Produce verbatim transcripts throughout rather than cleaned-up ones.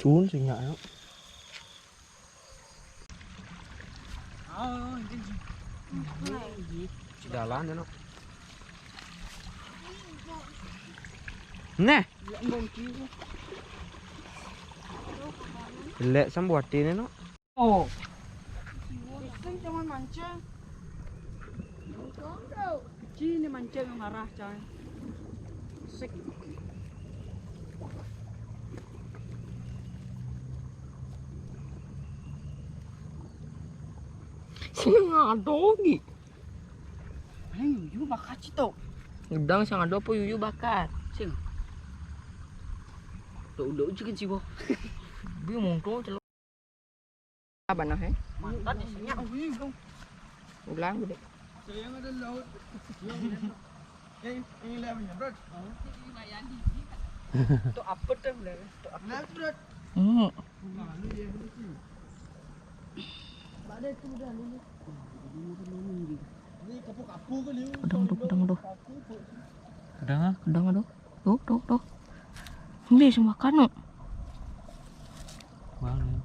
Chun sing ngak yo. Jalan no. Neh. Jelek sam buat ini no. Oh. Iseng cuman mancing. Kecil ni mancing yang marah, coy. Sik. Sing ado lagi. Paling yuyu bakat cito. Udang sing ado apa yuyu bakat? Sing. Tuh udah uji kan sih, Bo. Dia mungkin celok. Apa nah, eh? Mantap isinya. Ulang gede. Saya yang ada laut. Eh, ini lah punya, Bro. Itu apa tuh, Bro? Itu apa? Nah, Bro. Hmm. Nah, lu ya, lu sih. Ada itu udah, lu. Ini kapok-kapok kan, lu. Udang tuh, udang tuh. Udang ah? Udang tuh. Tuh, tuh, tuh. Ini sing makan, no. Bang.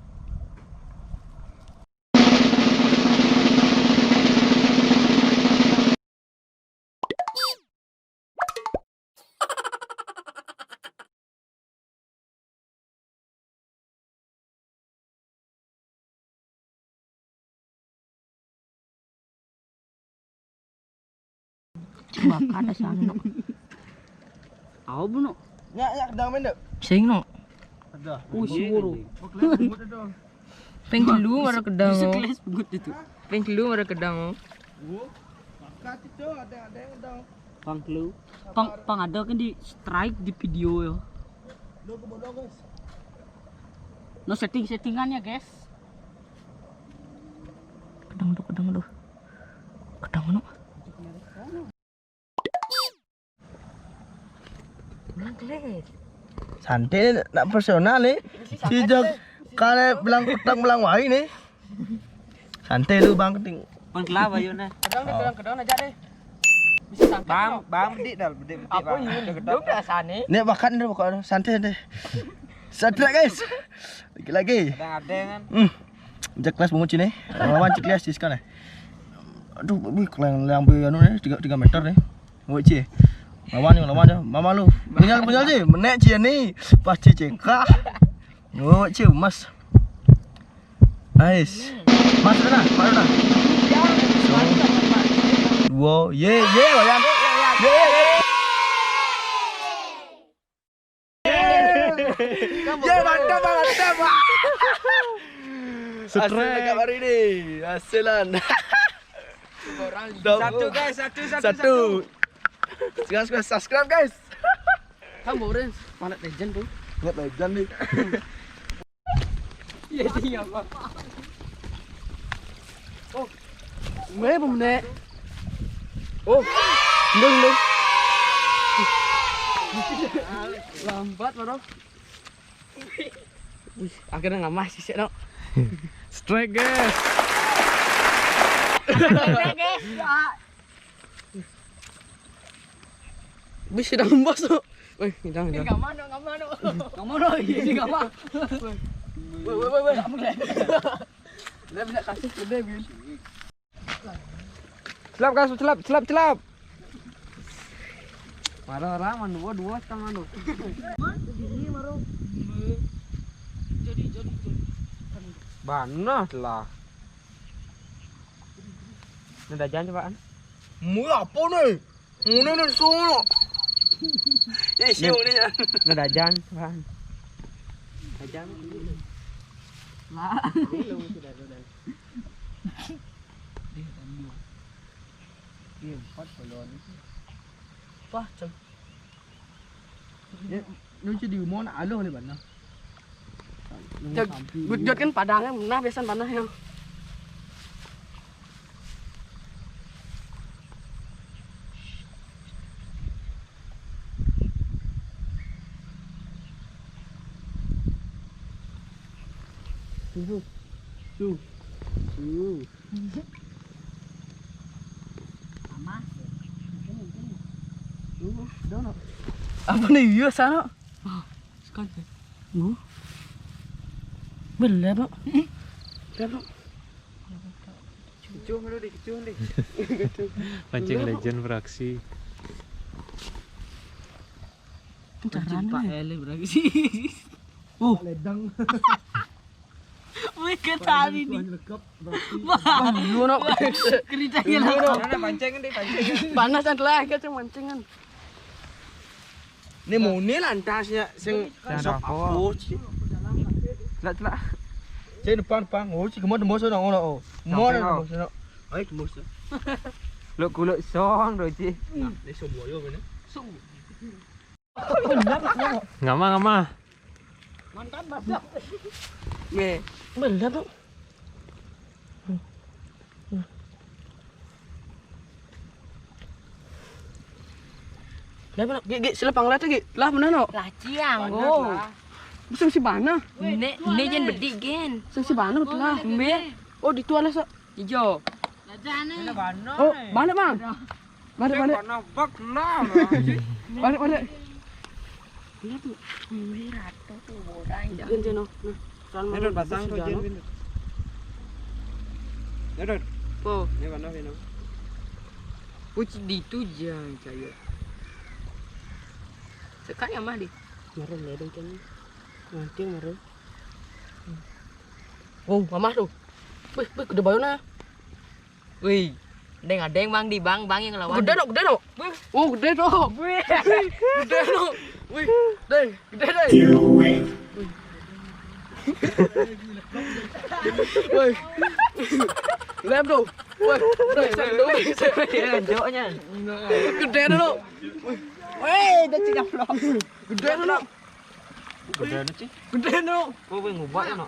Makan dah sana. Au bu no. Nyak, nyak, kedang mendek. Sing no. Ada. Uh, si wuru. Peng telu mara kedang. Bisa kelas but itu. Peng telu mara kedang. Oh, bakat itu ada, ada yang kedang. Pang telu. Pang, pang ada kan di strike di video ya. Lo ke bodoh, guys. No setting-settingannya, guys. Kedang tuh, kedang tuh. Kedang no. Santai nak profesional ni. Si jog kale belang petang belang wai ni. Santai lu bang keting. Pang kelapa yo nah. Kedang deh, kedang, kedang aja deh. Bisa tangkap. Bang, bang bedik dah, bedik, bedik. Apa bang? Ini? Lu biasa ni. Ni bakat ni, bakat. Santai deh. Santai guys. Lagi lagi. Kadang ada kan. Hmm. Cek kelas bungut sini. Lawan cek kelas sih sekarang. Aduh, wih, kelang yang anu ni tiga, tiga meter ni. Woi, Ci. Lawan ni, lawan dia. Mama lu. Punya, punya, Ci. Menek, Ci, ni. Pasti cengkak. Woi, Ci, mas. Nice. Mas, dah, mas, dah. Dua. Ye, ye, Wayan. Ye, ye, ye. Ye, mantap, mantap. Strike. Hasil dekat hari ni. Hasilan. Satu, guys, satu, satu, satu. Satu. Jangan suka subscribe, guys. Kamu orange, mana legend tu? Ingat legend ni. Iya, iya, Bang. Oh. Meh, meh. Oh. Ndung, ndung. Lambat, Bro. Wih, akhirnya nggak masih sih, no. Strike, guys. Strike, guys. Ya. Bisa dah lembas tu. Weh, ngidang, ngidang. Nggak mana, nggak mana. Nggak mana, iya, ini nggak mana. Weh, weh, weh, weh. Nggak boleh. Dia bisa kasih gede, Bin. Celap, guys, celap, celap, celap. Marah orang mana dua, dua setengah tu. Ini baru. Jadi, jadi, jadi. Banah lah. Ni dajan cobaan. Mula apa ni? Mula ni solo. Ya, isi ni. Ni dajan cobaan. Dajan. Lah. Dia empat balon. Wah, cem. Nya, nu ci di umon aluh ni bana. Jot, jot kan padang kan, nah biasa panah ya. Tuh. Tuh. Tuh. Panas. Tuh, dono. Apa nih iya sana? Sekali. Belum, Pak. Belum. Kecuh dulu deh, kecuh deh. Pancing legend beraksi. Pancing Pak Eli beraksi. Oh, ledang. Wih, ke tadi nih. Lekap beraksi. Wah, lu no. Ceritanya lah. Mana pancing deh, pancing. Panas kan lah, kita mancingan. Ni muni lantas nya sing. Jangan sok rokok. Apa ci? Celak, celak. Ci depan, depan. Oh, ci kemana tembus no, no. Mau sampai no. Tembus no. Ayo tembus. Luk kuluk song do ci. Nah, ni semua yo mana? Song. Ngama, ngama. Mantan mantap. Nih. Bener, Pak. Lah, mana? Gi, gi, sila panglat gi. Lah, mana no? Lah, ciang, go. Bisa si bana. Nek, nek jen bedik, gen. Bisa si bana, betul lah. Mbe. Oh, di tua lah, sok. Ijo. Oh, balik, Bang. Balik, balik. Panah bak lah. Balik, balik. Ini tuh, ini rata tuh, bodoh aja. Gen, Jeno. Nah, kalau mau pasang tuh, Jeno. Jen. Jeno. Oh. Ini panah, Jeno. Puji di itu jangan caya. Sekai amah di. Marun ya, dong, kan. Nanti marun. Oh, mamah tuh. Wih, wih, gede bayona. Wih, deng, adeng, Bang, di Bang, Bang yang lawan. Gede no, gede no. Wih. Oh, gede no. Wih. Gede no. Wih, deng, gede deng. Wih. Lem tuh. Wih, udah, saya dulu. Ya, joknya. Gede no. Wih. Wih, udah cincang lo. Gede no. Gede no, Ci. Gede no. Kowe ngubak ya, no.